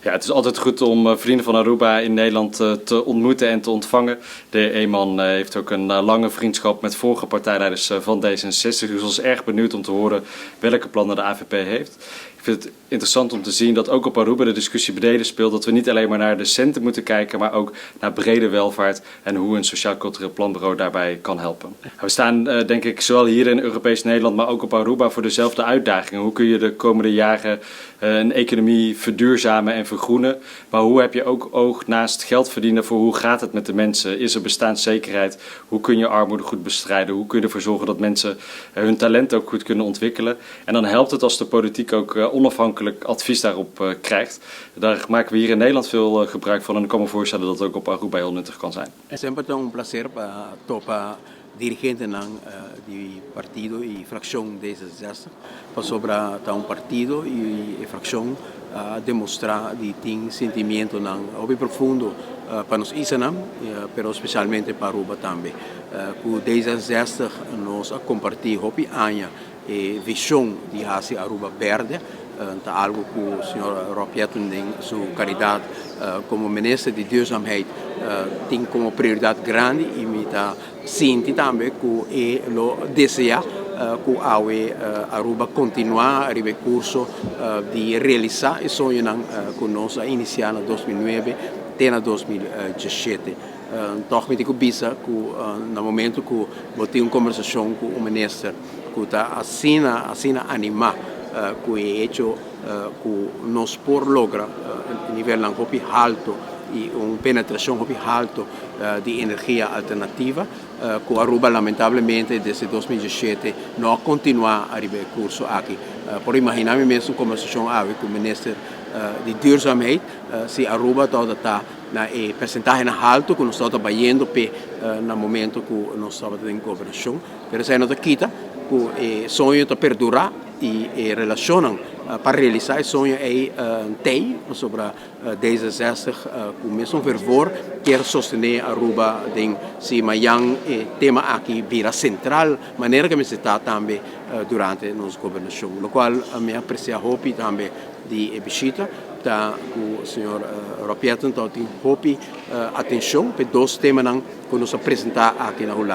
Ja, het is altijd goed om vrienden van Aruba in Nederland te ontmoeten en te ontvangen. De heer Eman heeft ook een lange vriendschap met vorige partijleiders van D66. Dus ik was erg benieuwd om te horen welke plannen de AVP heeft. Ik vind het interessant om te zien dat ook op Aruba de discussie breder speelt. Dat we niet alleen maar naar de centen moeten kijken, maar ook naar brede welvaart en hoe een sociaal-cultureel planbureau daarbij kan helpen. We staan, denk ik, zowel hier in Europees Nederland, maar ook op Aruba voor dezelfde uitdagingen. Hoe kun je de komende jaren een economie verduurzamen en vergroenen? Maar hoe heb je ook oog naast geld verdienen voor hoe gaat het met de mensen? Is er bestaanszekerheid? Hoe kun je armoede goed bestrijden? Hoe kun je ervoor zorgen dat mensen hun talent ook goed kunnen ontwikkelen? En dan helpt het als de politiek ook onafhankelijk advies daarop krijgt. Daar maken we hier in Nederland veel gebruik van en ik kan me voorstellen dat het ook op Aruba heel nuttig kan zijn. Semper ta un plaser pa topa dirigentenan di partido i frakshon D66, pasobra ta un partido i frakshon demostrá di tin sentimentonan hopi profundo pa nos islanan, pero spesialmente pa Aruba tambe. Ku D66 nos a kompartí hopi aña e vishon di hasi Aruba bèrdè, ta algu ku señor Rob Jetten den su kalidat komo minister di duurzaamheid tin komo prioridat grandi i mi ta sinti tambe ku e lo deseá ku awe Aruba kontinuá riba e kurso di realisá e soñonan ku nos a inisiá na 2009 te na 2017. Toch mi tin ku bisa ku na momento ku bo tin un kombersashon ku un minister ku ta asina asina animá ku e hecho ku nos por logra nivelnan hopi haltu i un penetrashon hopi haltu di energia alternativo, ku Aruba lamentablemente desde 2017 no a kontinuá riba e kurso aki. Por imaginá mi mes un kombersashon awe ku minister di duurzaamheid si Aruba ta na e porsentahenan haltu ku nos ta bayendo pe na momento ku nos tabata den gobernashon. Pero esei no ta kita ku e soño ta perdurá i e relashonnan pa realisá e soño ei tei pasobra D66 ku mesun fervor kier sostené Aruba den si mañan e tema aki bira sentral manera ku mester ta tambe durante nos gobernashon. Lokual mi a apresiá hopi tambe di e bishita ta ku señor Rob Jetten tin hopi atenshon pa dos temanan ku nos a presentá aki na Hulanda.